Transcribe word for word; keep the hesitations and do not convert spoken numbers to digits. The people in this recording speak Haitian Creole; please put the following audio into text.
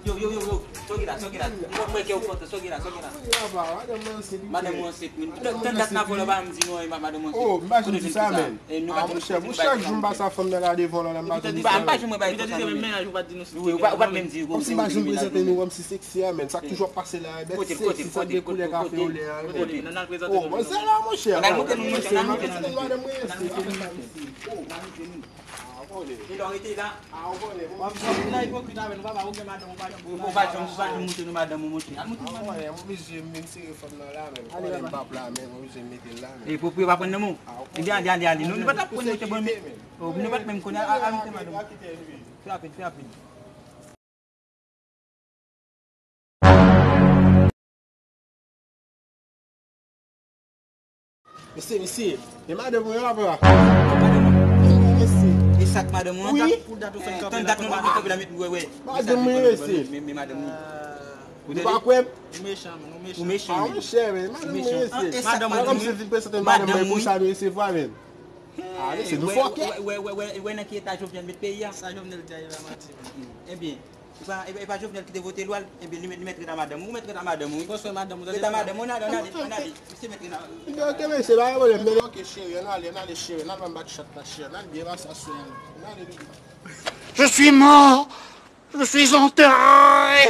Yo, yo, yo, yo. Sòt la, sòt la. Mwen, mwen, ke ou kontan, sòt la, sòt la. Madanm ou ansent, wi. Tann dat nan fò la, pa m di nou, madanm ou ansent. Oh, m pa janm di sa, men. Ah, monchè, monchè, chak jou m pase fanm nan la devan la, m pa janm di sa, men. Wi, ou pa, ou pa menm di. Kòmsi m pa janm prezante nou kòmsi seksi a, men. Sa k toujou ap pase la, bèt seksi, sa k gen koulè kafe olè a, men. Oh, manzè la, monchè. Madanm mwen ansent. Ah, ou konnen. E lè w rete la. Ah, ou konnen. W ap janm nan ipokrit avè nou, papa, ou gen madanm, ou pa janm, ou pa janm, ou pa janm montre nou madanm ou, monchè. Al montre nou madanm. Ah, ou konnen, m oblije, m vin sere fanm nan la, men. Ou konnen m p ap la, men, m oblije mete l la, men. E pou, pou yo pa prann nan men w. Ah, ou konnen. Ebyen, ale, ale, ale. Nou, nou pa t ap konn, monchè, bon, men. Oh, nou pa t menm konnen, al, al montre madanm ou. Fè rapid, fè rapid. Mesye, mesye, e madanm mwen la, papa. Mesye. E sa k madanm mwen? Wi. Tann dat nou kanpe la, met, wè, wè. Madanm mwen, mesye. Men, men madanm mwen. Ou pa kwè m? Ou mechan, men, ou mechan. Ou mechan, men. Ah, monchè, men, madanm mwen, mesye. Madanm mwen, kòmsi vin prezante madanm mwen pou sa nou resevwa, men. Ah, mesye, nou fòkè. Wè, wè, wè, wè nan ki eta Jovenel met peyi a? Sa Jovenel di a, e pa manti, men. Ebyen, E pa, e pa, e pa Jovenel ki te vote lwa l, ebyen, li mèt, li mèt ret a madanm ou, ou mèt ret a madanm ou, wi. Pran swen madanm ou, ret a madanm ou, ann ale, ann ale, ann ale. Misye mèt ret a. Ok, mesye, pa gen pwoblèm, men. Ok, cheri, ann ale, ann ale, cheri, ann al ban m bat chat la, cheri, ann al byen pase aswè a, ann ale, bebe. Je suis mort, je suis enterré.